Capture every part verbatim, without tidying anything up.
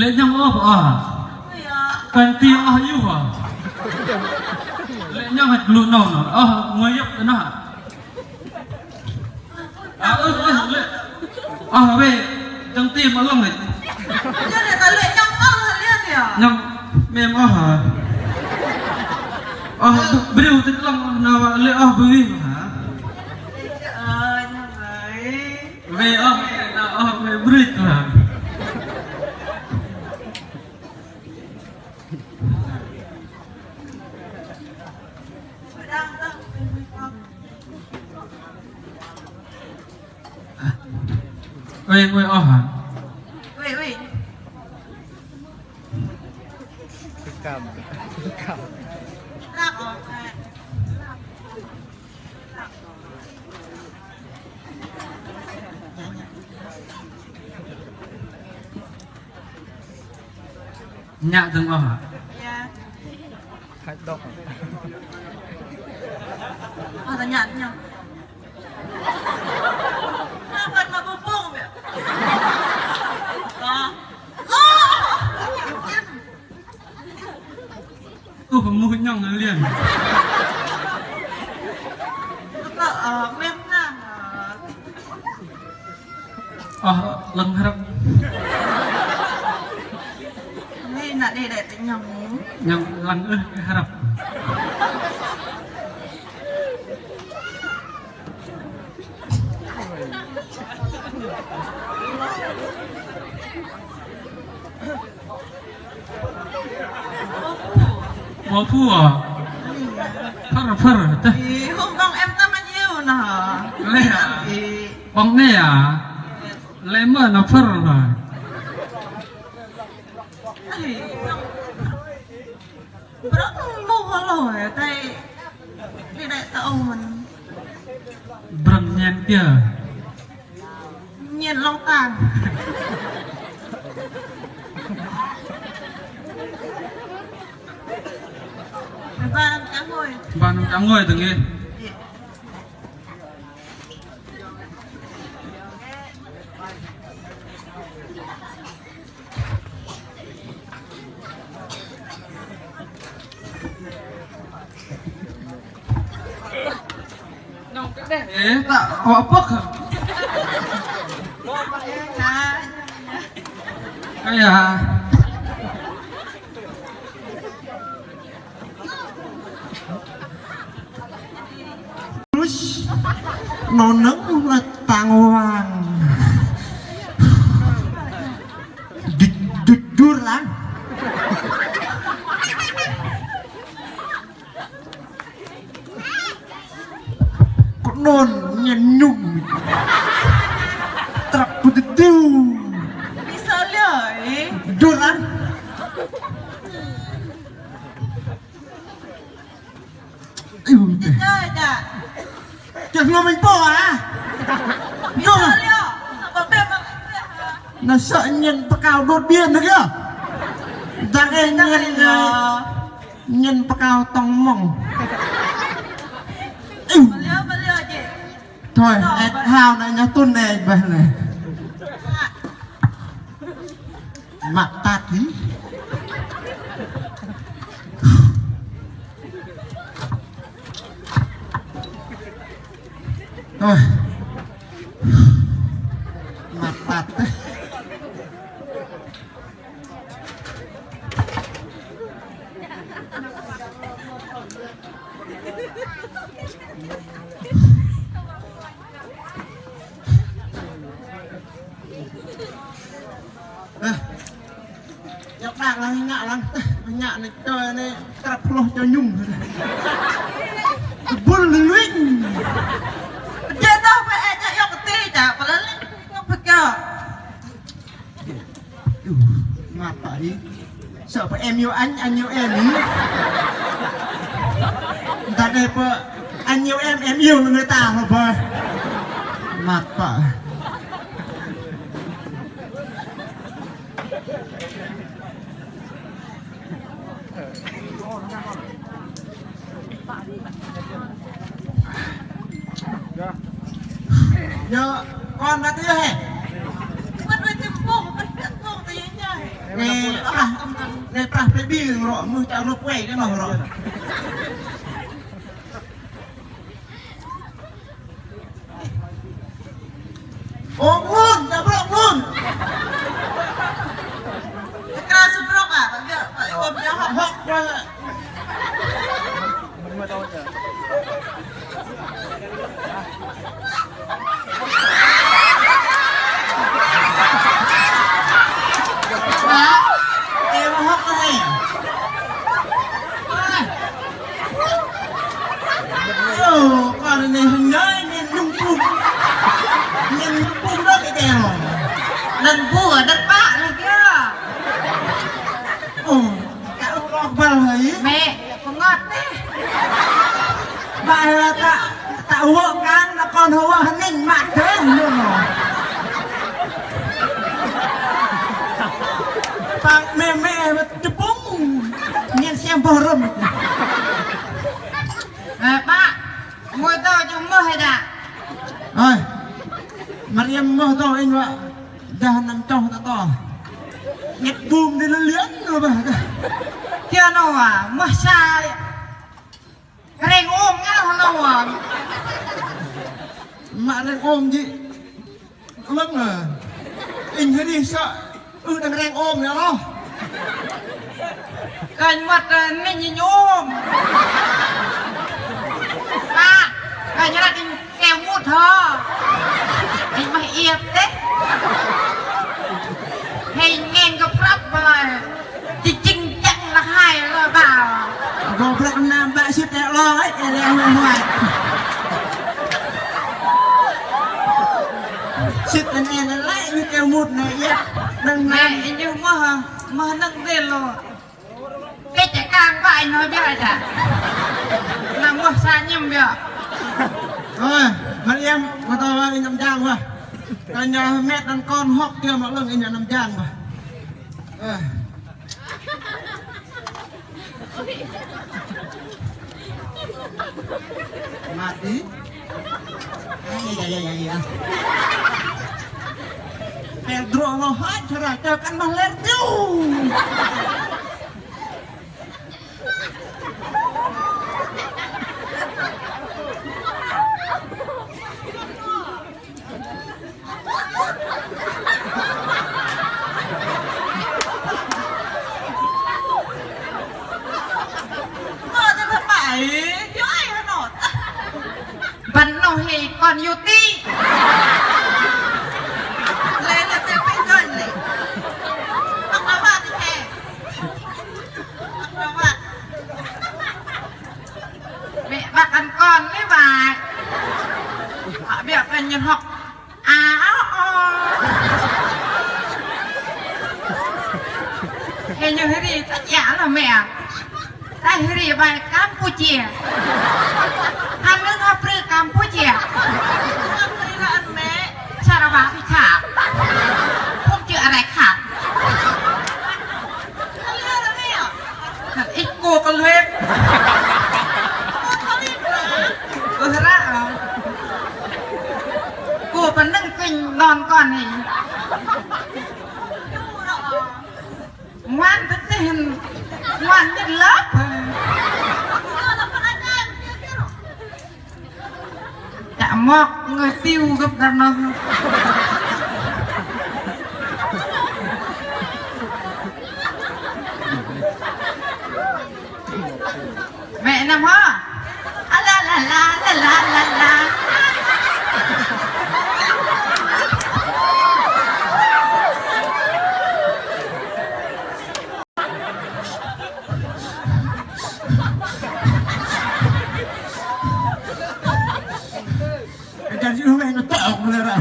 Lê̆ 'nhŏng oh, oh. Kăn ti oh iu hă. Lê̆ 'nhŏng hăt lu nâu nâu. Oh, ngôi yŏk tơ noh. A, ưh, ưh, lê̆. Oh, wei. Dơ̆ng ti mă lơ̆ng lê̆. 'Nhŏng mêm oh hă. Oh, brêu tơ lơ̆ng, na wă lê̆ oh bơwih hă. Wei oh, na oh, wei brưch lah. Wei, wei oh hă. Wei, wei. Tikam. Tikam. Tikam oh. Nhă dơ̆ng oh hă? Ơ, tơ nhă dơ̆ng. Ơ, kăn mă bơbông bĕ. Ơ. Ơ. Ơ, pơmuh 'nhŏng lian. Ơ, mêm nang. Ơ, lơ̆ng hrăp. Ni na đei đei tơ 'nhŏng. 'Nhŏng lăng ưh hrăp. Mă phu à? Phơr, phơr, tơ. Ih, hôm 'bok em tơ mă nhiêu nơ. Lei à? Ih. 'Bok 'nê à? Lei mơ̆n nơ phơr nơ. Ih. Brơ̆ng mâu hơlô, tơ đei đei tơ âu mơ̆n. Brơ̆ng nhen kiơ. Nhen 'long tang. Ba năm chả ngôi. Ba năm chả ngôi tơ ngê. Ih. Ê, ta, ơ, pơ̆k. Ơ, ya. Nô nơ̆ng lĕ tang wang. Đĭ, đĭ, đur lăng. Kơnôn nhen nhŭng. Trăp pơdơdơ̆u. Bisa lơ, ê. Đur lăng. Ơ, tơ. Tơ, ngơ̆ mĕnh pô hă? Ngơ̆. Na sơ̆ nhen pơkao đột biến nơ kiơ. Dang ei nhen, nhen pơkao tŏng mŏng. Ơ. Thôi, ĕch hao nai nhă tŭn nai bơih nai. Mă tat hĭ. Thôi. Mă tat. Ơ. Iŏk đak lăng, ngă lăng. Ơ, ngă nĕ, tơ nĕ, trăp hloh chơ nhŭng. Bŭl luiñ. Jê̆ tơ̆, pơ̆ ĕch iŏk kơtê, chă, pơlăng, iŏk pơkơ. Sơ̆ pơm em yêu anh, anh yêu em. Dah đe pơm anh yêu em, em yêu người ta hơbơih. Măt pă. Yơ, kon băt yơ hei. Nê, ah, nê prah pơbi rŏ, mưh chă rŏ kuei kơ noh rŏ. Ôm luôn, chă brŏk luôn. Kơ krao sư brŏk à, băt gơ̆, băt ôm chă hŏk. Hŏk, hŏk. Ơ, kon anei hơnai nhen nhŭng pŭm. Nhen nhŭng pŭm đơ̆ng kơ teh. Lăng bu đơ̆ng pă lăng kiơ. Ơ, kơ ưh kơ băl hei. Mĕ, pơngot teh. Băl hei ta, ta wơ̆ kang, na kon hơwơ̆ hơning mă teh, nhen noh. Păng mĕ mĕ wơ̆t tơpŭng. Nhen sem boh rơ̆m. Ơ, pă. Ngôi tơ jơ̆ng mơh hei dah. Ơi. Mă riam mơh tơ inh wă. Dah năm chŏng tơ tơ. Ngĕt bum đei lơ liăn lu bơih. Kiơ noh wă, mơh sa. Reng ôm ngăl hơnâu wă. Mă reng ôm jĭ. Lăng, ơ, inh hơrih sơ̆, ưh đăng reng ôm nè lơ. Kơnh măt, ơ, minh inh ôm. Pă, kơnh ră inh keo mŭt hơ. Inh mă iĕp dêh. Hei ngeng kơ prăp bơlai. Tơ jing jang lơ hai lơ ba. Gô blăk năm bă sĭt lĕ lơ, ơ, lĕ huai huai. Sĭt lĕ nhen lĕ, lĕ, inh kơ mŭt nĕ, iĕ. Đơ̆ng năm. Nĕ, inh mơh, mơh nơ̆ng dêl lơ. Kĕch kang bă inh nơ̆ biă chă. Năm mơh sa nhĭm biă. Ơ, mă iĕm, mă tơ inh năm jang wă. Kơ nhơ mĕt đăng kon hŏk kiơ mă 'lơ̆ng inh năm jang wă. Ơ. Mă tih. Ai, ai, ai, ai, ai. Pel drŏ lơ hăt, sơră, tơ kăn mă lĕr tiu. Băt noh hei kon yŭ ti. Lei lei tơ pinh kon lei. Tŏk na wă ti hei. Tŏk na wă. Mĕ băt ăn kon lei wă. Ă, biă kơ nhen hŏk. A, ơ, ơ. Hei ñu hơri tơ jă lơ mĕ. Tơ hơri bai Campuchia. Hăm nơ̆ng hơprư̆ Campuchia. Hơprư̆ lơ ăn mĕ. Sara ba pi khă. Phŭn chư arai khă. Ih kơ kơ luek. Kơ hơră. Kơ pơnơ̆ng kơnh đon kon hei. Ngoan tơ teh, ngoan nhĕt lăp. Chă mŏk ngơi tiu gơ̆p găr noh. Mĕ năm hơ. A la la la la la la. Ơ, kăn ưh weh nơ̆ tŏk mă lei ră.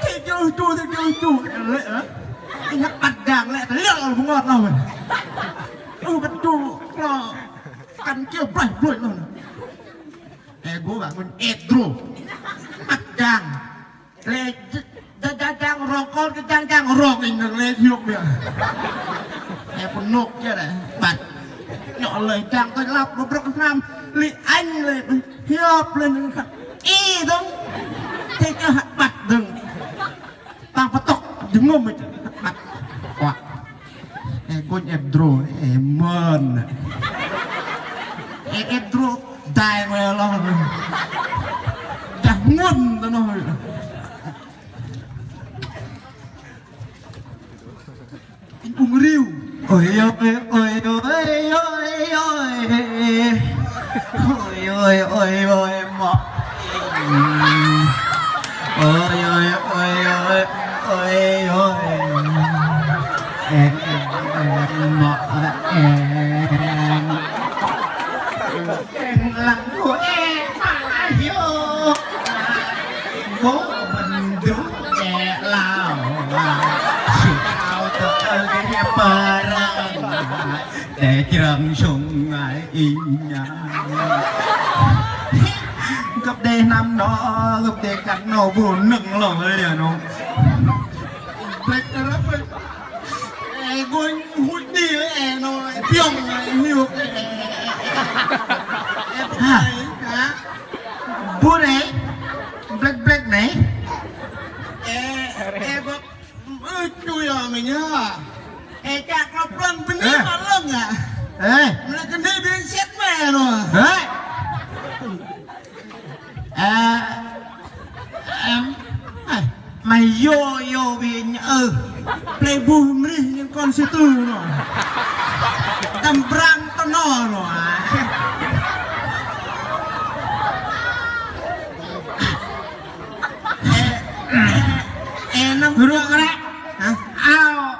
Tơjâu chu, tơjâu chu, lĕ, hă? Inh hăt 'băt jang lĕ tơ liăl bơngot noh. Ơ, băt chu klo kăn kiơ braih blôi noh. Ê, gô bă ngôn ĕp drô. 'Băt jang. Lĕ jang, jang, jang rong kon, kơ jang, jang rong inh nơ̆ng lĕ hiôk biă. Ê, pơnôk kiơ đe 'băt. Nhŏ lĕ jang tơlăp, bơbrơ̆k hnam, lĕ inh lĕ hiôk lĕ nơ̆ng khăt. Ih dơ̆ng. Tĕ kơ hăt 'băt dơ̆ng. Păng pơtŏk jơhngơ̆m mơ̆n. Kuă. Ê, gôn ĕp drô, ê, mơn. Ê, ĕp drô, dai ngoe lon. Dah ngôn tơ noh. Ung riu. Ôi ôi, ôi ôi, ôi ôi. Ôi ôi, ôi ôi, mă. Ôi ôi, ôi ôi, ôi ôi. Eng, eng, eng, mă, eng. Eng lăng kơ eng, mă, hiôk. Bố mình đúng nhẹ lao. Sư ao tơ cái pơ răng. Để chăng sung ai in nhang. Gơ̆p đe năm nô, gơ̆p đe cắt nô, bu nơ̆ng lơ lơ nô. Blek rơp. Ê, gôn huch đi ê nô, piong ê, hiu ê. Ê, hă? Hă? Bu đe. Blek blek nê. Ê, ê, gơ̆p Ơ, chu yơ mĕnh hă. Ê, chă kơ plơ̆ng bơnê mă lơ̆ng hă. Ê. Mă lơ̆ng kơ nê bĕ sĕt mĕnh hă. Ê. Ơ, em, ê, mă yơ, yơ bĕ nhă, ơ. Plei buh mrih nhĕn kon sư tử nô. Tăm brang tơ nô nô. Ê, ê, năm ruk rek. Hă? Ao.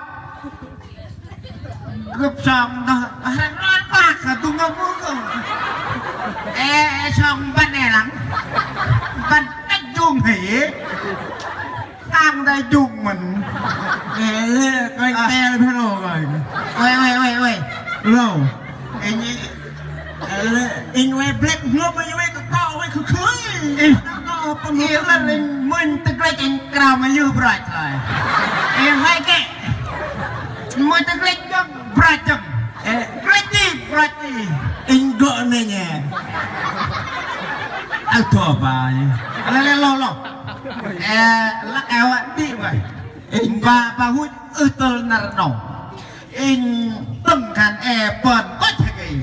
Gơ̆p song dah. Rek rek rek. Tung ngơ̆p ngơ̆p. Ê, ê, song băt ê lăng. Băt tĕch jung hei. Tang dai jung mơ̆n. Ê, lĕ, koi tel phê rô koi. Ôi, ôi, ôi, ôi. Rô. Ê, nhị. Inh wei blek hlôp, inh wei kơ kơ, wei kơ khơi. Ih. Ih, lăng inh mơ̆n tơ glĕch inh krao mă yơ brach lai. Ih, wei kĕ. Mơ̆n tơ glĕch jơ̆ng brach jơ̆ng. Ê, glĕch ti, brach ti. Inh gơ̆ nê nhĕ. Ơ, thua bai. Lĕ, lĕ, lo, lo. Ê, lăk eo ti bai. Inh ba, ba huch ưh tơl năr 'nâu. Inh tơ̆ng khan ê pơ̆n kơch hơgei.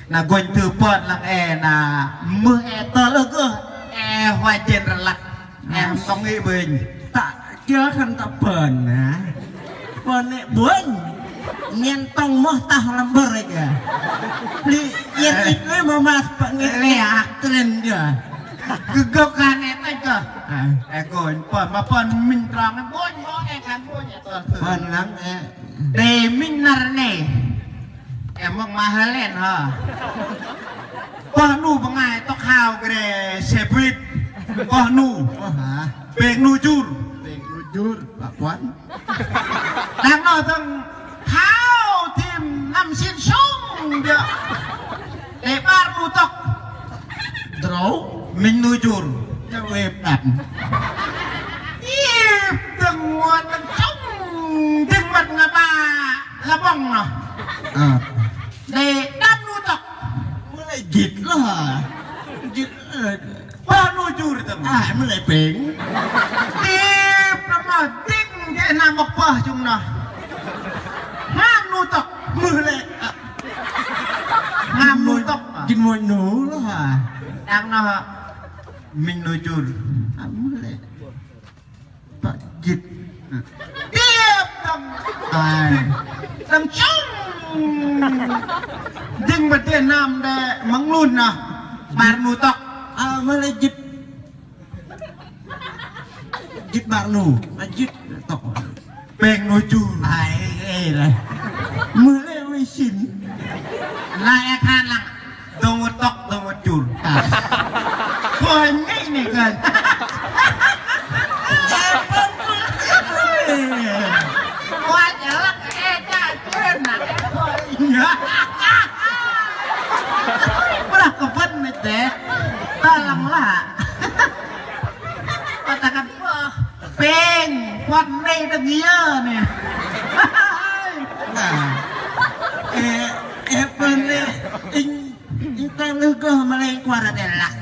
Na gônh tơ pơ̆n lăng ê na mưh ê tơl ưh kơ ê huay jên rơlăk. Ê hăm tŏng ih bơ̆n. Tă kiơ khan tă pơ̆n na. Pơ̆n ê bơ̆n. Nhen tŏng mơh tah lăm bơ̆r ê kơ. Li yên ih lĕ mă mas pơ̆n ê lĕ ak tren jơ. Gơgơ̆k khan ê tĕch kơ. Ê gônh pơ̆n mă pơ̆n minh trong ê bơ̆n mă ê khan bơ̆n ê tơl. Pơ̆n lăng ê. Đei minh năr nê. Ê mơ̆ng mă hơlen hă. Pơh 'nu bơngai tŏk hao gre xe buýt. Pơh 'nu. Pêng 'nu jur. Pêng 'nu jur. Bă puăn. Đang noh dơ̆ng hao thim năm sin sông jơ̆. Đei 'bar 'nu tŏk. Drâu. Minh 'nu jur. Jơ̆ wep đăm. Ih, dơ̆ng nguat dơ̆ng sông. Dơ̆ng măt ngă ba. Lăbŏng noh. Ơ. Đei đăm 'nu tŏk. Mă lei jĭt lơ. Jĭt, ơ. Pơh 'nu jur tơm. Ơ, mă lei pêng. Tip lăm noh, dĭng jơ̆ năm bŏk pơh chung noh. Hngam 'nu tŏk. Mă lei, ơ. Hngam 'nu tŏk. Jĭt mônh 'nu lơ. Đang noh. Minh 'nu jur. Ơ, mă lei. Pă jĭt. Tip tơm. Ai. Tơm chung. Dĭng bơ̆t dêh năm đe măng lun noh. 'Bar 'nu tŏk. Ơ, mă lei jĭt. Jĭt 'bar 'nu. Mă jĭt tŏk. Pêng 'nu jur. Ai, ê, lai. Mă lei wei sin. Lai ê khan lăng. Dơ̆ng mơ̆t tŏk, dơ̆ng mơ̆t jur. Ơ. Kơ nhi nê kơ. Kuăl Tơ lăng lah. Pơtơkăt pơh. Pêng, puăn đei đơ̆ng yơ nè. Nah. Ê, ê, pơ̆n đei, inh, inh tơl ưh gơh mă lei kuar đei lăk.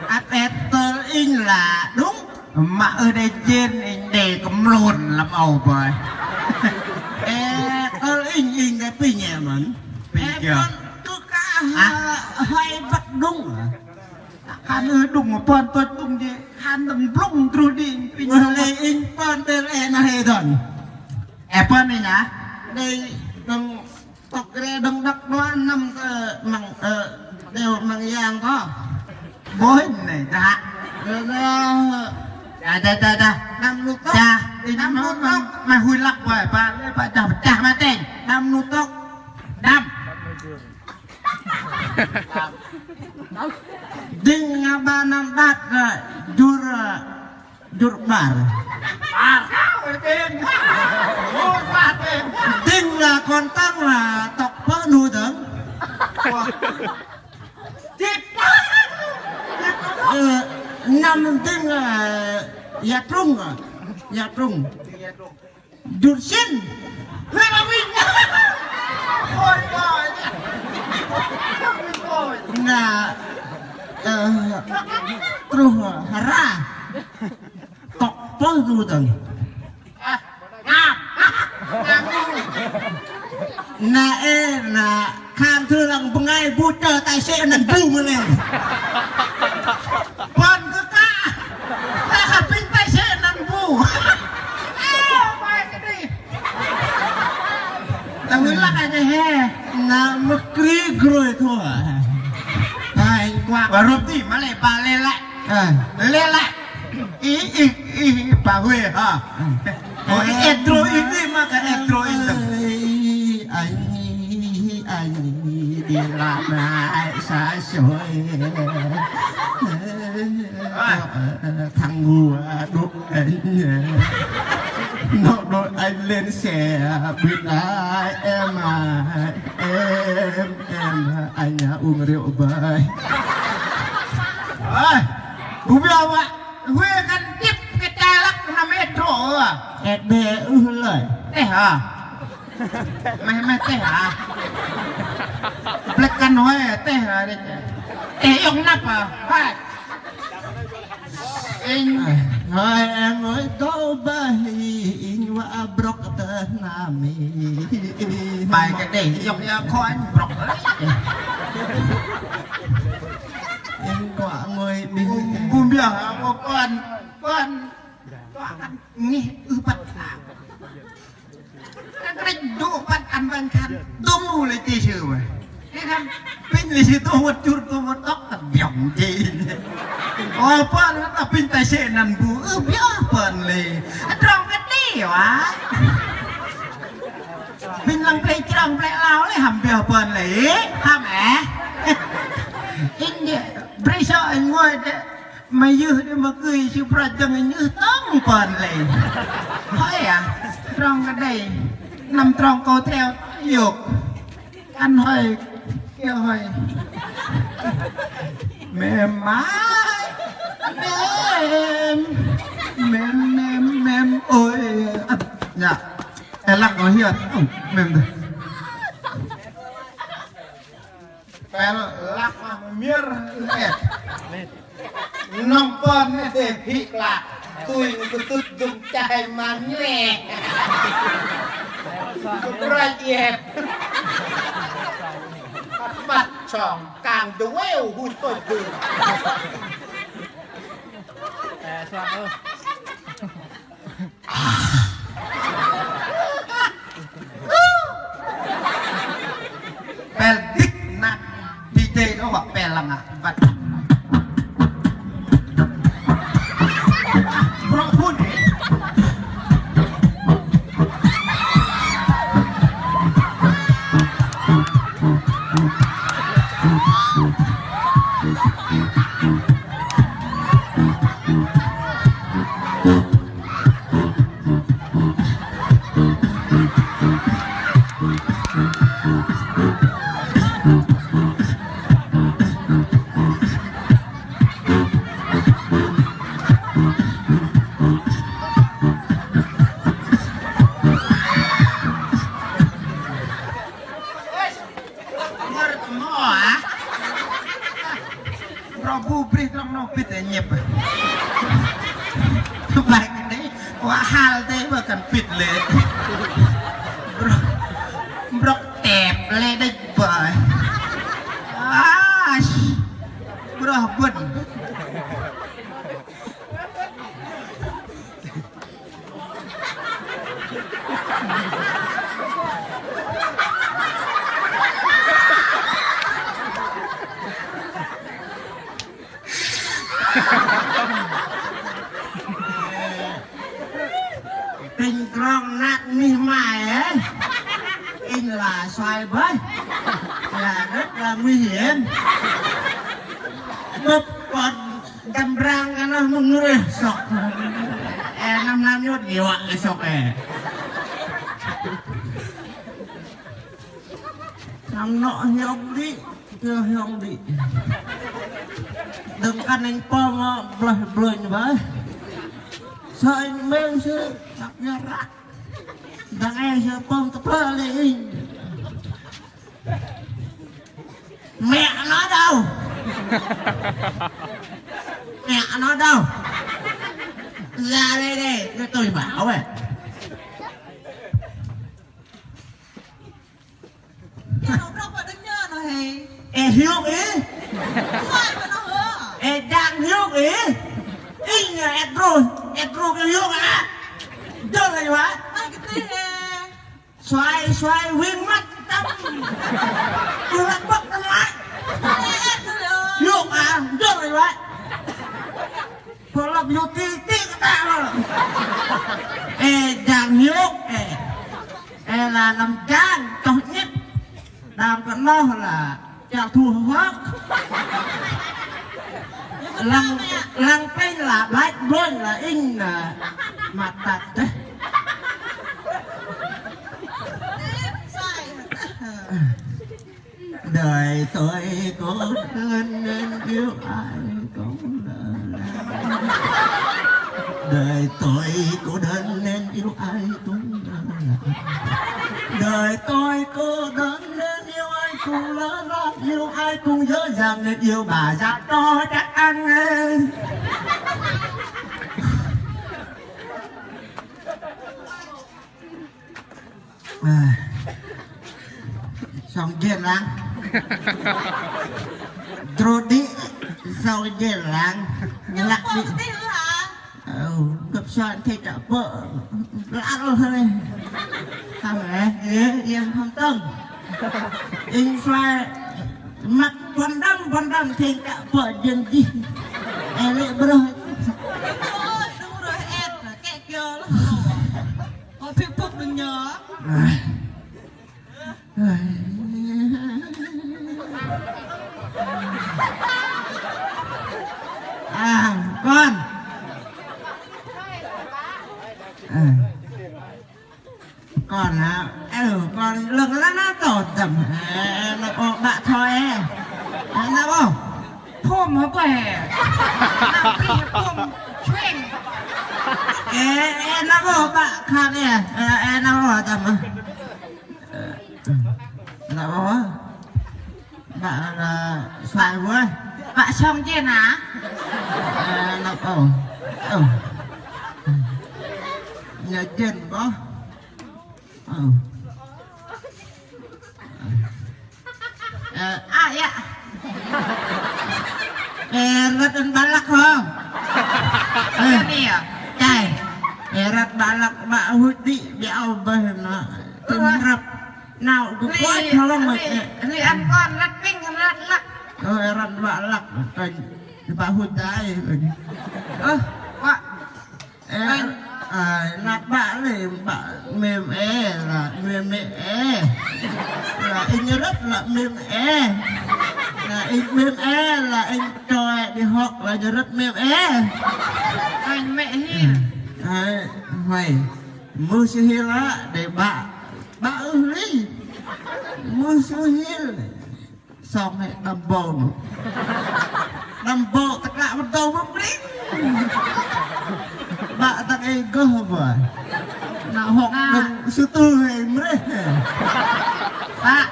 Ăt ê tơl inh lah đŭng, mă ưh đei jên inh đei kơmlôn lăm âu bơih. Ê, tơl inh, inh đei pinh ê mơ̆n. Pinh kiơ. Ê, pơ̆n kơ kă hơi băt đŭng. Khan ưh đŭng pơ̆n tôch đŭng đĭ, khan đơ̆ng blŭng truh đĭ, pinh. Wă lei inh pơ̆n đei lei na he dơ̆ng. Ê pơ̆n inh ah. Đei đơ̆ng tŏk gre đơ̆ng đăk đua năm kơ măng, ơ, đeo măng yang kơ. Bơih nê, dah. Dah, dah, dah, dah. Năm lu tŏk. Dah, ih năm lu tŏk. Mă, mă, mă hui lăk bơih, pă, pă, dah, dah mă tĕnh. Năm lu tŏk. Năm. Dĭng, ơ, ba năm đat, ơ, jur, ơ, jur ƀar. Ƀar, ơ, dĭng. Jur ƀar, dĭng. Dĭng, ơ, kon tăng, ơ, tŏk pơ̆ nu dơ̆ng. Ơ, năm dĭng, ơ, ya trung, ơ, ya trung. Jur sĭn. Ôi, ôi. Na, ơ, truh hơra. Tŏk pơh du tơ̆ng. Na, ê, na. Khan thử lăng bơngai bu chơ tài xế năn bu mă lei. Pơ̆n kơ kă. Tơ kơ pinh tài xế năn bu. Ơ, bai kơ đĭ. Tơ hui lăk ai tơ he. Na mơ̆k kri grôi thua. Bai kuă. Ba rôp ti mă lei ba lei lăi. Ơ. Lei lăi. Ih, ih, ih, pă huê hă. Ơ, ih, ih, ih, ih, mă kơ ih, ih, ih. Ơi, anh, anh đi làm lại xa xôi. Ơ, thằng ngu đuổi anh. Nó đuổi anh lên xe buýt lại em à. Em, em, anh uống rượu với. Ơi, bu biă mă. Huê kăn tip kơ chă lăk năm ê trŏ ơ. Ê đe ưh lơi. Teh hă? Meh, meh teh hă? Blĕk kăn huê teh hă đĕch. Teh iŏk năp hă? Hai. Inh. Hơi em ơi, tơ bơih inh wă brŏk tơ hnam ih. Bai kơ đei iŏk ya khoi brŏk. Inh kuă ngôi ƀing. Bum biă hă, mă kon, kon. Kuă kăn ngeh ưh băt. Kăn krĕch dŏ băt ăn bơ̆n khan. Dŏng lu lei ti sư bơih. Ê khan, pinh lei sư dŏ wơ̆t jur dŏ wơ̆t tŏk kăn biŏng ti. Ơ pơ̆n, tơ pinh tài xế năn bu, ưh biă pơ̆n lei. Trong kơ ti wă. Pinh lăng plei trong plei lao lei hăm biă pơ̆n lei. Hăm ê. Inh đe, brei sơ̆ inh ngôi đe. Mă yưh đe mă kưi sư prăch dơ̆ng inh ưh tơ̆ng pơ̆n lei. Hơi à, trong kơ đei. Năm trong kơ theo iŏk. Ăn hơi, kiơ hơi. Mem mai. Mem. Mem, mem, mem. Ôi. Nhă. Ê, lăng kơ hiơt. Mem dơ̆. Pel lăk mă miơr et. Nŏng pơ̆n đe hik lăk. Tui kơtŭt dŭng chai man nhuê. Kơprăch et. Măt song kang dơwêu hŭt tôch dư. Pel dik năk đi dê đô wă pel lăng ah. Băt. Brŏk phŭn. Brih trong 'noh pit inh nhep. Băk đei, wă hăl đei, wă kăn pit lê̆. Brŏk, brŏk tep lê̆ đĕch bơih. Ah, brŏk bơ̆n. Tinh trong năt mih mai, ơ. Inh la suai bơih. La rất là nguy hiểm. Bơ̆p kon Dăm brang kơ noh mơ̆ng rơih sŏk. Ơ, năm năm nhôt iŏk kơ sŏk, ơ. Năm nŏ hiong đĭ, kơ hiong đĭ. Đơ̆ng kăn inh pơm mă blơ̆i blơ̆i bơih. Sơ̆ inh mêm sư, săk yơ răk. Dang ei sư pơm tơpă lê̆ inh. Mẹ nó đâu? Mẹ nó đâu? Ra đây đây, cho tôi bảo này. Ê, hiu ý. Ê, đang hiu ý. Inh là Edro, Edro cái hiu à. Dơ này hả? Xoay, xoay, huynh mắt tâm. Tôi lắc bốc tâm lại. Nhục à, nhục rồi vậy. Tôi lặp nhục tí, tí cái ta rồi. Ê, chàng nhục, ê. Ê, là năm chàng, tốt nhất. Đam kơ noh là chàng thu hớt. Lăng, lăng pênh là black blonde là inh là mặt tạc thế. Đời tôi cô đơn nên yêu ai cũng lơ là. Đời tôi cô đơn nên yêu ai cũng lơ là. Đời tôi cô đơn nên yêu ai cũng lơ là. Yêu ai cũng dở dang nên yêu bà già to chắc ăn. Ơ. Sŏng jên lăng. Drô đĭ, sŏng jên lăng. Lăk đĭ. Ơ, gơ̆p sŏng thê chă pơ̆. Lăk hơi. Hăm, ơ, ơ, ơ, hăm tơ̆ng. Inh sơ̆ mă pơ̆n đăm, pơ̆n đăm thê chă pơ̆ jên jih. Ơ, lê̆ brơh. Ơ, phi pŭk đơ̆ng nhơ. À, con. À. Con hả? Ừ, con lưng lắm nó tổ tầm. Ơ, nó có bạn thôi. Ơ, nó có. Phôm hả bơi? Năm phi phôm chuyên. Ơ, ơ, nó có bạn khác nè. Ơ, ơ, nó có tầm. Ơ, nó có. Bạn, ờ, xoài vui. Bạn song jên hả? Ơ, nó có. Ừ. Nhà jên có. Ơ. Ơ, à, ya. Ơ, rơ̆t ăn bălăk hŏ. Ơ, chai. Ơ, rơ̆t bălăk, bă huch đĭ, biă âu bơih nơ. Tơm răp. Nao, gơ̆ kuat hơlŏng. Lei ăn kon rơ̆t ping, rơ̆t lăk. Ơ, rơ̆t bălăk. Bă huch đĭ. Ơ, bă. Ơ, ơ, năp bă lei, bă mêm e, lă mêm mê e. Lă inh rơ̆t, lă mêm e. Lă inh mêm e, lă inh choi đi hŏk, lă inh rơ̆t mêm e. Inh mĕ hil. Ơ, hoei. Mưh sư hil lă, đei bă. Bă ưh lei. Mưh sư hil. Song hei đăm bâu. Đăm bâu tơklă bơdâu bơ̆ mring. Bă tơ̆ng ei gơh bơih. Na hŏk đơ̆ng sư tư hei mreh. Bă.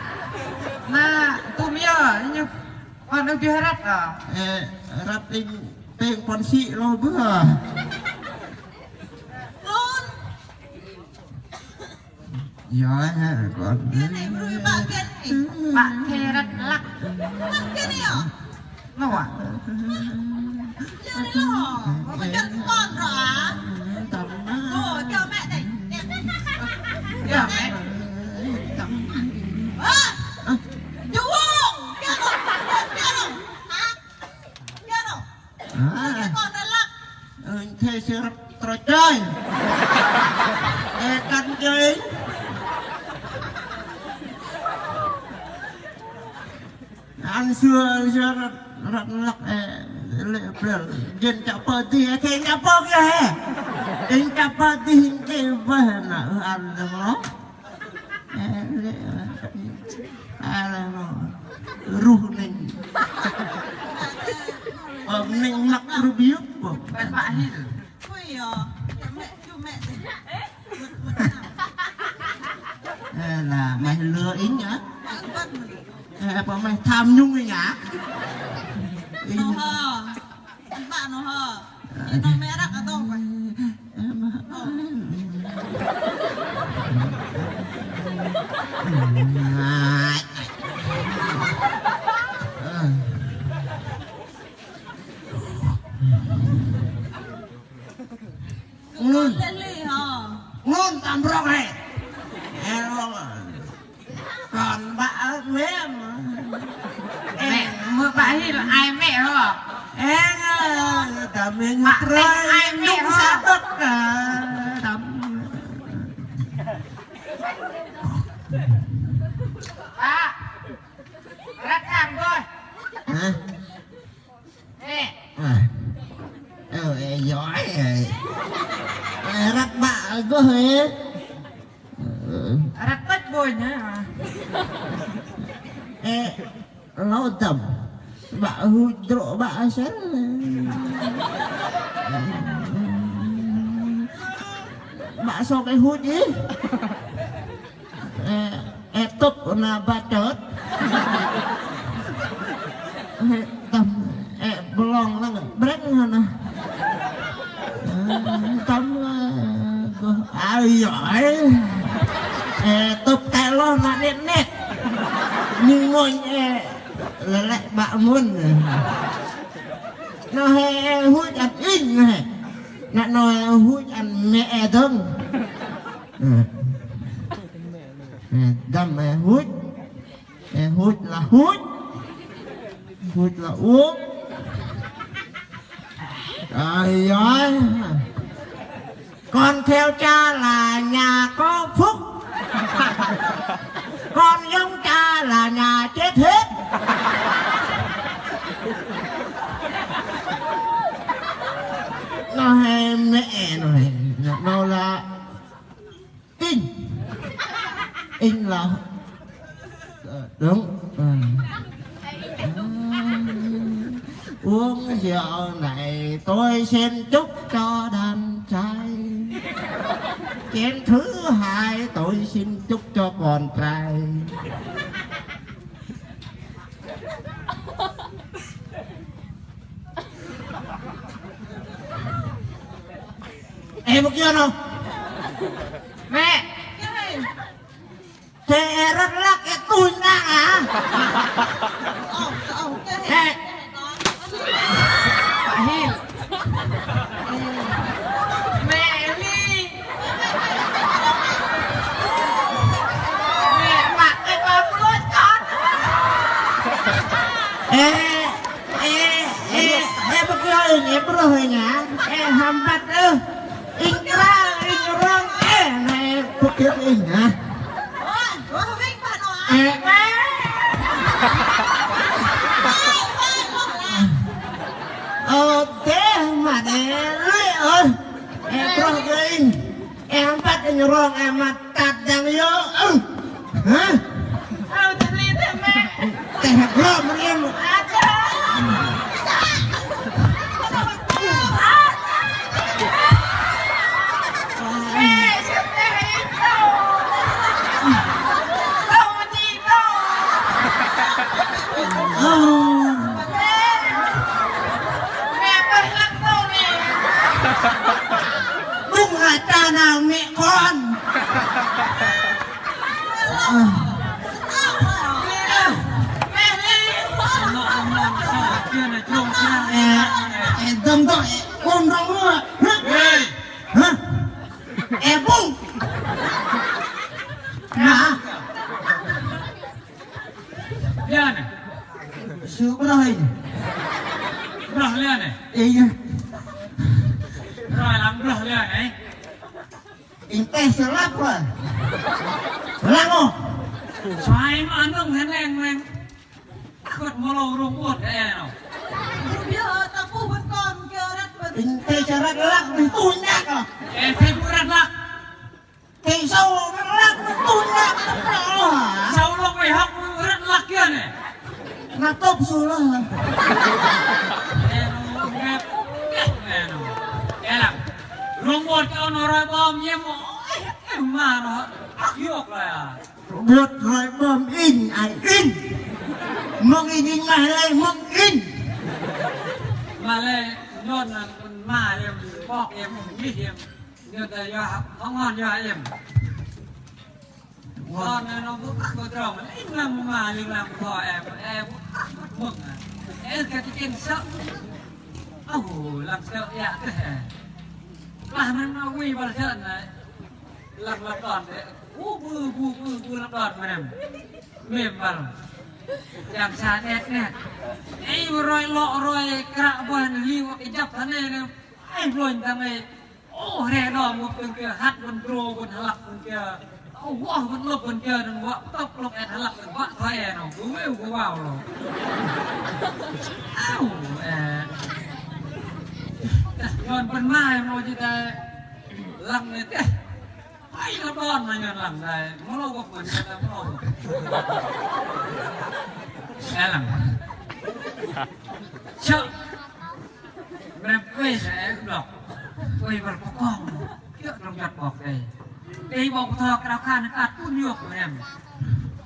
Na tŭm yơ, ñu Nơ̆ng biơ̆ răt ah. Ơ, răt inh pêng puăn sĭ lơ bơih. Lun. Yơ, hă, kon. Kiơ nĕ, bru bă kiơ nĕ? Bă thê răt lăk. Lăk kiơ nĕ yơ? Lơ ah. Kiơ nĕ lơ? Bă kiơ kon ră ah? Tăm. Ô, kiơ mĕ nĕ? Kiơ mĕ? Hă? Juông! Kiơ nĕ? Kiơ nĕ? Hă? Kiơ nĕ? Hă? Kiơ kon ră lăk? Ơ, thê sư răt trôch choi. Ơ, kăn choi. Ăn sư, sư răt, răt lăk, ơ, lê̆ plĕl. Jên chă pơ̆ dih, ơ, thê chă pơ̆ kiơ hĕ. Jên chă pơ̆ dih, jên chă pơ̆ na, ơ, ăn dơ̆ng lơ. Ơ, lê̆, ơ, lê̆, ơ, ruh ning. Ơ, ning măk ruh biơ̆, bơ̆. Bơ̆n bă hil. Ui, ơ, mĕ, chu mĕ. Ơ, na, mĕ lơ inh ah. Ơ, bơ̆ mĕ tham nhũng inh ah. Inh. Bă noh hơ. Ơ. Ih, noh mĕ răk atâu kơ. Ơ, mă. Ơ. Ơ. Ngôn. Ngôn tam brŏk hĕ. Ơ, lơ. Kon bă mĕ mă. Ơ, mĕ, mơ̆ bă hil ai mĕ hŏ. Ơ, tơ mĕng bă trơi ai mĕ hŏ. Sa băk, ơ, tăm. Bă. Răt lăng bơih. Hă? Ơ. Ơ, ơ, ơ, yoi, ơ. Ơ, răt bă gơh, ơ. Răt tơch bơih nhă. Ơ, lơ tăm. Bă huch drô̆ bă sel. Bă sŏk kơ huch ih. Ơ, ơ, tŭp na bă chơt. Ơ, tăm, ơ, blŏng lăng, brĕng hơnah. Ơ, tăm, ơ, gơh, ai yoi. Ơ, tŭp tĕ lơ na net net. Ning ngôi, ơ, lĕ lĕ bă mŭn. Noh hĕ, ơ, huch ăn inh, noh hĕ. Na noh, ơ, huch ăn mĕ, ơ, dơ̆ng. Ơ. Ơ, dăm, ơ, huch. Ơ, huch lă huch. Huch lă uông. Ơi ơi. Con theo cha là nhà có phúc. Con giống cha là nhà chết hết. Noh hĕ mĕ, noh hĕ. Noh lă Inh. Inh là, ờ, đúng. Ờ. Uống rượu này tôi xin chúc cho đàn trai. Chén thứ hai tôi xin chúc cho con trai. Ơ, bơ̆ kiơ noh? Mĕ. Thê ơ răt lăk ơ tunh nă ah. Ơ. Hil. Mĕ li. Mĕ mă kơ ba pơlôch kon. Ơ, ơ, ơ, ơ, bơ̆ kiơ inh, ơ, brôh inh ah. Ơ, hăm băt ơ. Inh krao, inh rong, ơ, nai, bơ̆ kiơ inh ah. Ơ, ơ. Ơ, teh mă đe lui ơ. Ơ, brôh kơ inh. Ơ, hăm băt inh rong, ơ, mă tat dang yơ. Ơ. Hă? Ơ, teh li teh mĕ. Teh gơm riêng. Ơ. Đung hai ta nao mĕ kon. Ê, ê, dơm dơm, ê, ôm rong mưa. Hah? Hah? Ê, bung. Hah? Lia nè. Sư brah ơi. Brah lia nè. Ê, ê. Brah lăng brah lia nè. Inh teh sư lăp wă. Lăng ô. Suai mă nơ̆ng hơneng meng. Kơt mơlâu rung ôt e nô. Inh teh sư răt lăk, inh tuh nhăk ô. Ê, teh bu răt lăk. Teh sâu răt lăk, inh tuh nhăk. Sâu lôk mày hŏk răt lăk kiơ nè. Năp tŭp sư lăng. Ê nô, ngep. Ê nô. Ê lăng. Rung ôt kơ nô roi bom yem. Ôi, ê ma nô. Ăh, hiôk lah. Bôt roi bơm inh, ai inh. Mơ̆ng inh, inh mă lei mơ̆ng inh. Mă lei, nhôn năn pơma yem, bok yem, mih yem. Nhôn ta yua, hơngon yua yem. Kon năn nô bơ̆ kăk bơ̆ trong, inh lăng mă, ling lăng bơ̆ em, em bơ̆ kăk bơ̆ mơ̆ng. Ê, kơ tơchĕng sơ̆. Âu, lăng sơ̆ yă teh. Lah năn nô wih băl sơ̆ nai. Lăng lăp đon đe. Ơ, bu, bu, bu, bu lăp đon mơnăm. Mêm băl. Yang sa đet đet. Ê, roi lŏ, roi kră bơih, liu kơ jăp thăn nê. Ê, blôn thăn nê. Ô, hre đom ngŭp thăn kiơ, hăt bơ̆n drô, bơ̆n hơlăk thăn kiơ. Ô, wah, bơ̆n lŭp thăn kiơ, đơ̆ng wă tŭp lŭp et hơlăk, đơ̆ng wă thoi e nô. Bu wêu, bu wao lô. Âu, ê. Nhôn bơ̆n mai, nô jĭ tai. Lăng nê teh. Hai lăp đon nai nhôn lăng dai, mơlâu gơ̆p mơ̆n, nhôn lăng mơlâu gơ̆p. Ê lăng. Sơ̆. Mơnăm kuê sơ̆ ê kơblŏk. Kuê băl pơkong. Kiơ̆ trong jăt bok đei. Đei bok bơtho krao khan kăt pŭn yŏk mơnăm.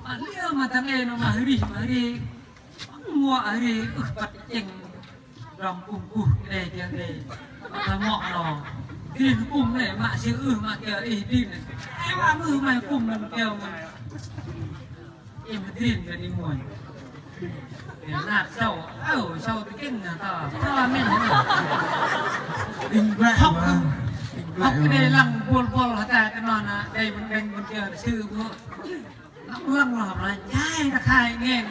Mă liơ mă thăng ê nô mă hơrih, mă hơrih. Mă hơrih, ưh, băt tơchĕng. Drong kŭm kuh kơ đei kiơ đei. Mă mŏ nô. Drin kŭm đei, mă sư ưh mă kiơ ih drin. Ê, mă ưh mă kŭm năn kiơ mă. Im drin kơ đĭ muôn. Ê, nat sâu, ơ, sâu tơchĕng nă tơ. Tơ mĕn nă. Inh blă hŏk. Inh blă hŏk kơ đei lăng bôl bôl hơtai tơ nô nă, đei bơ̆n bĕng bơ̆n kiơ sư bơ̆. Lăng lăng lăng lăng, chai ta khai ngen.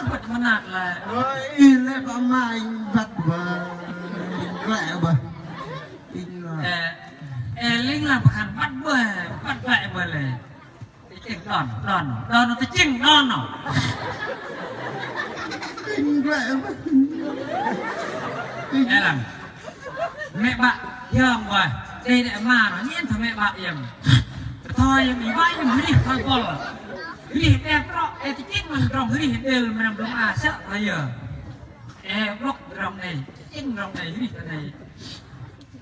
Băt mơnat lei. Ơ, ih lei pă ma inh băt bơih. Inh glăi bơih. Inh lei. Ê, ê, ling lăng pơkhan băt bơih, băt glăi bơih lei. Tơchĕng đon, đon, đon, tơchĕng đon nô. Inh glăi bơih. Ê lăng. Mĕ 'bă hiong bơih, đei đe ma nô, nhen thoi mĕ 'bă iĕm. Thoi iĕm, ih wă iĕm hơrih thoi bôl. Hơrih đe trŏ, ê tơchĕng mă drong hơrih đêl mơnăm drong a sơ̆ thoi yơ. Ê blŏk drong đei, tơchĕng drong đei, hơrih thoi đei.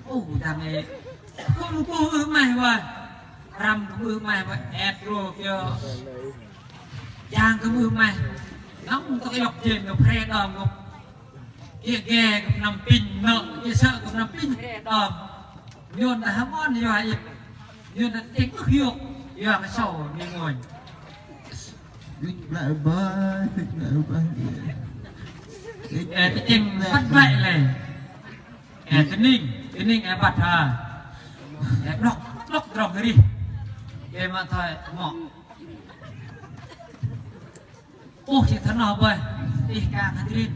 Ô, dang ê. Kŭm kŭm ưh 'maih bơih. Răm kŭm ưh 'maih bơih, et rô kiơ. Jang kŭm ưh 'maih. Nŏng tŏk iŏk jên kŭm hre đom kŭm. Kiơ ge kŭm năm pinh nơ̆, kiơ sơ̆ kŭm năm pinh hre đom. Nhôn ta hăm on yua ip. Nhôn ta tĕng ưh hiôk, yua kơ sâu ni ngônh. Inh blăi bơih, inh blăi bơih. Ê, tơchĕng băt blăi lei. Ê, tơning, tơning ê băt ha. Ê, blŏk, blŏk drong hơrih. Ê, mă thoi mŏ. Ôh, sư thoi noh bơih, ih kang hơdrin.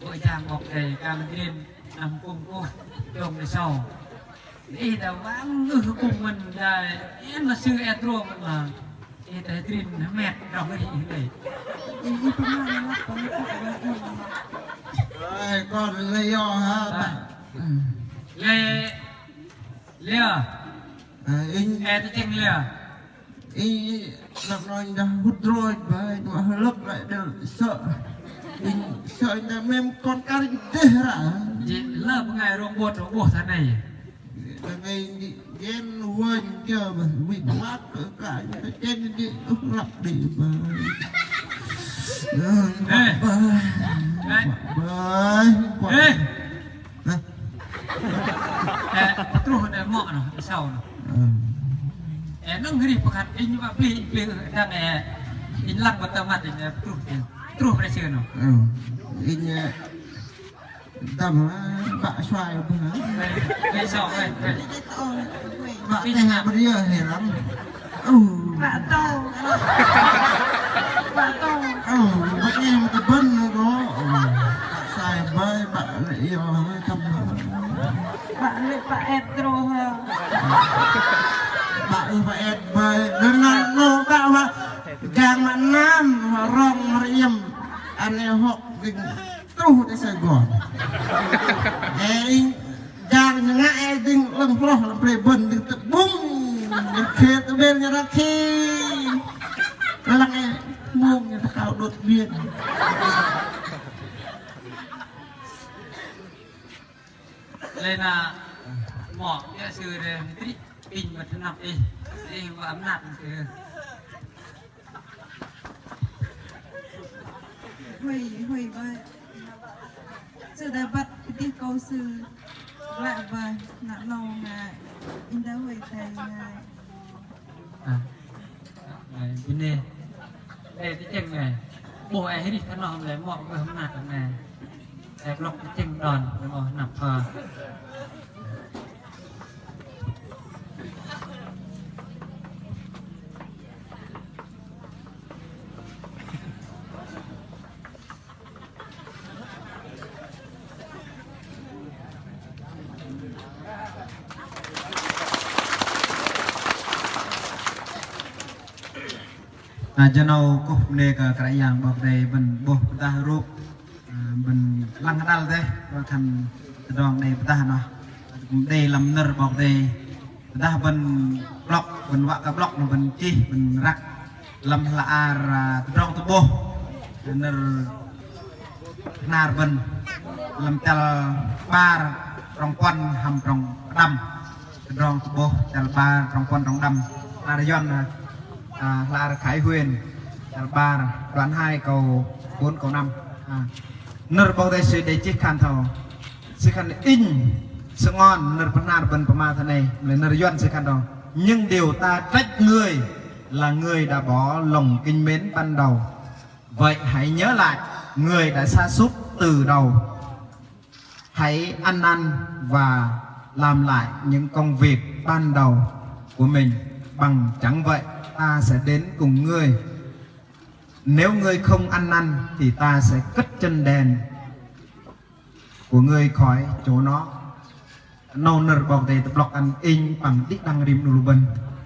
Bơ̆ jang 'Bok Kei-Dei kang hơdrin, năm kŭm kŭm, chông đei sâu. Ih đa wang ngưh kŭm mơ̆n dai, ih mă sư et rô mơ̆n mă. Ih đa hơdrin hơmet, rŏng ih đei. Ih, ih pơma lăp, pơma lăp. Ơi, kon lei yŏ hă, bă. Lei, lei. Ơ, inh. Ê, tơchĕng lei. Ih, lăp noh dah hŭt rôch bơih, mă hơlơ̆p lei đơ̆l sơ̆. Ih, sơ̆ dah mem kon kar ih dêh ră. Jê̆ lơ bơngai rŏng 'bôt, rŏng 'bôh thoi noh. Bơngai jen wơnh kiơ bơih, wih wăt kơ kăi, jen jê̆ lăp đĭ bơih. Ê. Bơih. Ê. Bơih. Ê. Hah? Noh, Êsâu noh. Ơ. Ơ, nơ̆ng arih pơkhat, inh wă plih, inh plih, dang, ơ, inh lăng bơ̆t tơ măt, inh, ơ, truh, inh truh pre sư noh. Ơ. Inh, ơ, dăm, ơ, bă suai bơih, hă? Ơ, Êsâu, ơ, ơ. Bă teh bơ̆t yơ hei lăng. Ơ. Bă tông. Bă tông. Ơ, bơ̆t yơ mă tơbơ̆n noh kơ. Ơ. Bă sai bơih, bă lê̆ yơ, hă, tăm. Bă lê̆ bă et drôh hă. Bă ưh bă et bơih. Gơnang noh bă wă jang mă năm, wă rong mă rơiĕm. Anei hŏk dĭng truh tơ Sài Gòn. Ơ, inh jang nhă ngă ơ dĭng 'lơ̆ng hloh lăm pre bơ̆n dĭng tơ'bŭng. Dĭng khê tơbêl nhă ră khê. Lăng ơ mông nhă tơkao đột biến. Lei na mŏ yơ sư đe, trĭ pinh mă tơnap ih, ih wă mơnat sư. Huay, huay bơih. Sư đe băt kơdih kâu sư glăi bơih, năr 'nâu ngai, inh đe huay thei ngai. Ơ. Ơ, bơnê. Ơ, tơchĕng nè. 'Bôh ơ arih thoi noh lei mŏ gơh mơnat nè. Ơ, blŏk tơchĕng đon, lei mŏ hơnăp thoi. Ơ, jơ 'nâu kŭh bơnê kơ Kră Yang 'Bok Kei-Dei bơ̆n 'bôh pơdah rup, ơ, bơ̆n lăng hơdăl dêh, wă khan tơdrong đei pơdah noh. Kư̆m đei lăm nơ̆r 'Bok Kei-Dei. Pơdah bơ̆n blŏk, bơ̆n wă kơ blŏk noh bơ̆n chih, bơ̆n răk. Lăm hla ar, ơ, Tơdrong Tơ'bôh. Nơ̆r hnar bơ̆n. Lăm chăl 'bar, trong puăn hăm trong pơđăm. Tơdrong Tơ'bôh, chăl 'bar, trong puăn, trong pơđăm. Hla ar Yuăn, ơ, hla ar Khải Huyền. Chăl 'bar, đoạn hai câu bốn, câu năm. Ơ. Nơ̆r 'Bok Kei-Dei sư đei chih khan thoi âu. Sư khan inh sơngon nơ̆r pơhnar bơ̆n pơma thoi 'nâu, lei nơ̆r Yuăn sư khan thoi âu: "Nhưng điều ta trách người là người đã bỏ lòng kính mến ban đầu. Vậy hãy nhớ lại người đã sa sút từ đầu. Hãy ăn năn và làm lại những công việc ban đầu của mình, bằng chẳng vậy ta sẽ đến cùng ngươi. Nếu ngươi không ăn năn thì ta sẽ cất chân đèn của ngươi khỏi chỗ nó." 'Nâu nơ̆r 'Bok Kei-Dei tơ'blŏk ăn inh păng đĭ đăng rim 'nu lu bơ̆n.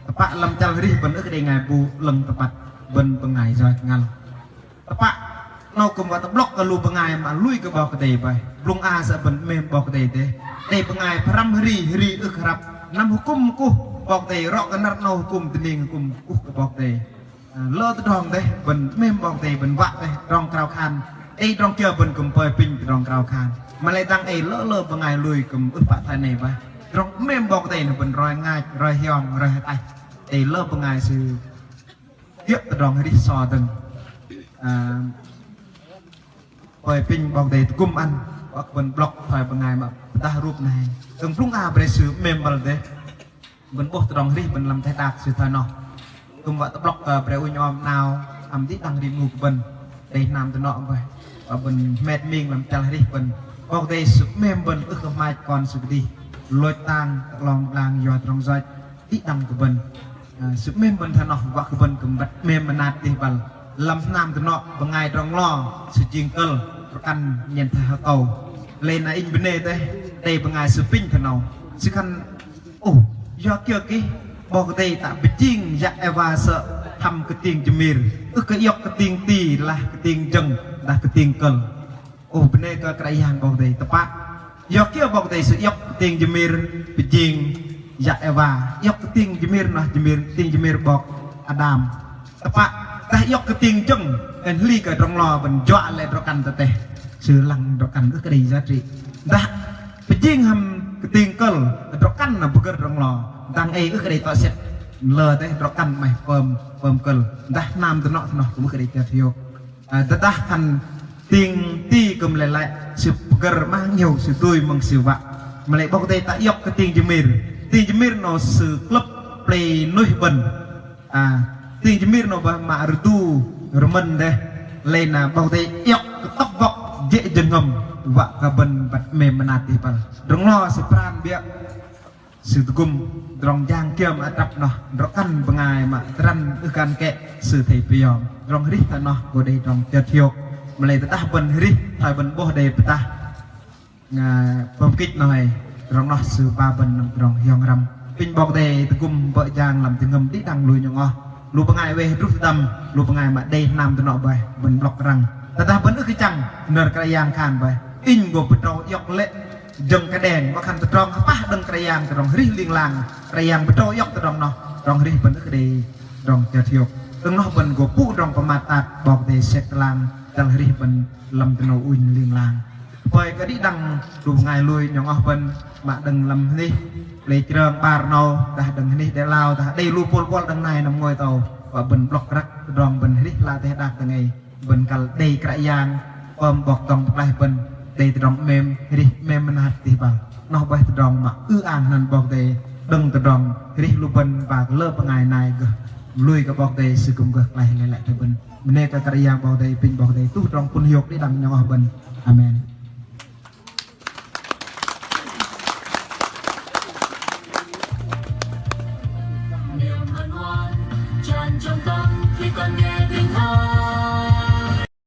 Tơpă lăm chăl arih bơ̆n ưh kơ đei ngai bu 'lơ̆ng tơpăt bơ̆n bơngai yoch ngăl. Tơpă 'nâu kư̆m wă tơ'blŏk kơ lu bơngai mă lui kơ 'Bok Kei-Dei bơih. Blŭng a sơ̆ bơ̆n 'mêm 'Bok Kei-Dei dêh. Đei bơngai pơhrăm hri, hri ưh kơ hrăp. Năm hơkŭm kuh 'Bok Kei-Dei, rŏ kơ năr 'nâu hơkŭm dơning hơkŭm kuh kơ 'Bok Kei-Dei. Ơ, lơ tơdrong dêh, bơ̆n 'mêm 'Bok Kei-Dei, bơ̆n wă dêh, tơdrong krao khan. Ei tơdrong kiơ bơ̆n kư̆m pơi apinh tơdrong krao khan. Mă lei dang ei lơ lơ bơngai lui kư̆m ưh pă thoi 'nâu bơih. Tơdrong 'mêm 'Bok Kei-Dei noh bơ̆n roi ngach, roi hiong, roi hơtaih. Ei lơ bơngai sư iŏk tơdrong arih so dơ̆ng. Ơ, pơi apinh 'Bok Kei-Dei tơgŭm ăn, wă kơ bơ̆n blŏk thoi bơngai mă pơdah rup nai. Kư̆m blŭng a bre sư 'mêm băl dêh. Bơ̆n 'bôh tơdrong arih bơ̆n lăm teh đak sư thoi noh. Kư̆m wă tơ'blŏk kơ bre ŭnh om 'nao, hăm đĭ đăng rim 'nu kơ bơ̆n. Đei hnam dơnŏ bơih. Wă bơ̆n hmet ming lăm chăl arih bơ̆n. 'Bok Kei-Dei sư 'mêm bơ̆n ưh kơ hmach kon sư kơdih. Lôch tang, tơ 'long pơglang yua tơdrong yoch. Đĭ đăng kơ bơ̆n. Ơ, sư 'mêm bơ̆n thoi noh, wă kơ bơ̆n kư̆m băt 'mêm mơnat dêh băl. Lăm hnam dơnŏ, bơngai drŏ nglo, sư jing kơ̆l, drŏ kăn nhen thoi hơkâu. Lei na inh bơnê dêh, đei bơngai sư apinh thoi 'nâu. Sư khan, ô, yua kiơ kih, 'Bok Kei-Dei tă pơjing yă Êwa sơ̆ hăm kơting jơmir, ưh kơ iŏk kơting ti, lah kơting jơ̆ng, lah kơting kơ̆l. Ô, bơnê kơ Kră Yang 'Bok Kei-Dei tơpă. Yua kiơ 'Bok Kei-Dei sư iŏk kơting jơmir pơjing yă Êwa. Iŏk kơting jơmir noh jơmir, kơting jơmir 'bok Ađam. Tơpă, dah iŏk kơting jơ̆ng, khan hli kơ drŏ nglo bơ̆n juă lê̆ drŏ kăn tơtĕh. Sư lăng drŏ kăn ưh kơ đei giá trị. Dah pơjing hăm kơting kơ̆l, drŏ kăn na pơgơ̆r drŏ nglo. Dang ei ưh kơ đei tŏ sĕt. Lơ dêh drŏ kăn 'maih pơm, pơm kơ̆l. Dah hnam dơnŏ thoi noh kư̆m ưh kơ đei tơthiôk. Ơ, tơdah khan kơting ti kư̆m lei lăi, sư pơgơ̆r 'mah 'ngiĕo sư dui mơ̆ng sư wă. Mă lei 'Bok Kei-Dei tă iŏk kơting jơmir, Ting jơmir 'nâu sư klơ̆p plei nuih bơ̆n. A, ting jơmir 'nâu bơih mă rơdu rơmơ̆n dêh. Lei na 'Bok Kei-Dei iŏk kơ tŏk bŏk jê̆ jơhngơ̆m wă kơ bơ̆n băt 'mêm mơnat dih băl. Drŏ-nglo sư pran biơ̆. Sư tơgŭm tơdrong jang kiơ mă atrăp noh, drŏ-kăn bơngai mă tơrăn ưh kơ ăn kĕ sư athei pơyom. Tơdrong arih thoi noh gô đei tơdrong chơt hiôk. Mă lei tơdah bơ̆n arih thoi bơ̆n 'bôh đei pơtah. Nga pơm kĭch noh hei, tơdrong noh sư ba bơ̆n năm tơdrong hiong răm. Apinh 'Bok Kei-Dei tơgŭm bơ̆ jang lăm jơhngơ̆m đĭ đăng lui nhŏng oh. Lu bơngai weh druh tơdăm, lu bơngai mă đei hnam tơnŏ bơih, bơ̆n blŏk răng. Tơdah bơ̆n ưh kơ chăng, nơ̆r Kră Yang khan bơih. Inh gô pơdrâu iŏk lê̆ jơ̆ng kơđeng, wă khan tơdrong hơpah đơ̆ng Kră Yang, tơdrong arih ling lang, Kră Yang pơdrâu iŏk tơdrong noh, tơdrong arih bơ̆n ưh kơ đei tơdrong chơt hiôk. Đơ̆ng noh bơ̆n gô pŭ tơdrong pơmat tat, 'Bok Kei-Dei sek tơlang, chăl arih bơ̆n lăm tơnâu ŭnh ling lang. Bơih kơ đĭ đăng lu bơngai lui nhŏng oh bơ̆n, mă đơ̆ng lăm hnih, plei Jrơng 'bar 'nâu, dah đơ̆ng hnih đe 'lao, dah đei lu pôl buăl đơ̆ng nai năm ngôi tâu, wă bơ̆n blŏk răk, tơdrong bơ̆n arih ala teh đak tơ ngei. Bơ̆n kăl đei Kră Yang pơm 'Bok dŏng pơklaih bơ̆n, đei tơdrong 'mêm, arih 'mêm mơnat dih băl. Noh bơih tơdrong mă ư-ang hơnăn 'Bok Kei-Dei, đơ̆ng tơdrong arih lu bơ̆n ba kơ lơ bơngai nai gơh lui kơ 'Bok Kei-Dei sư kư̆m gơh klaih lei lăi tơ bơ̆n. Bơnê kơ Kră Yang 'Bok Kei-Dei, apinh 'Bok Kei-Dei tuh tơdrong pŭn hiôk đĭ đăng nhŏng oh bơ̆n. Amen.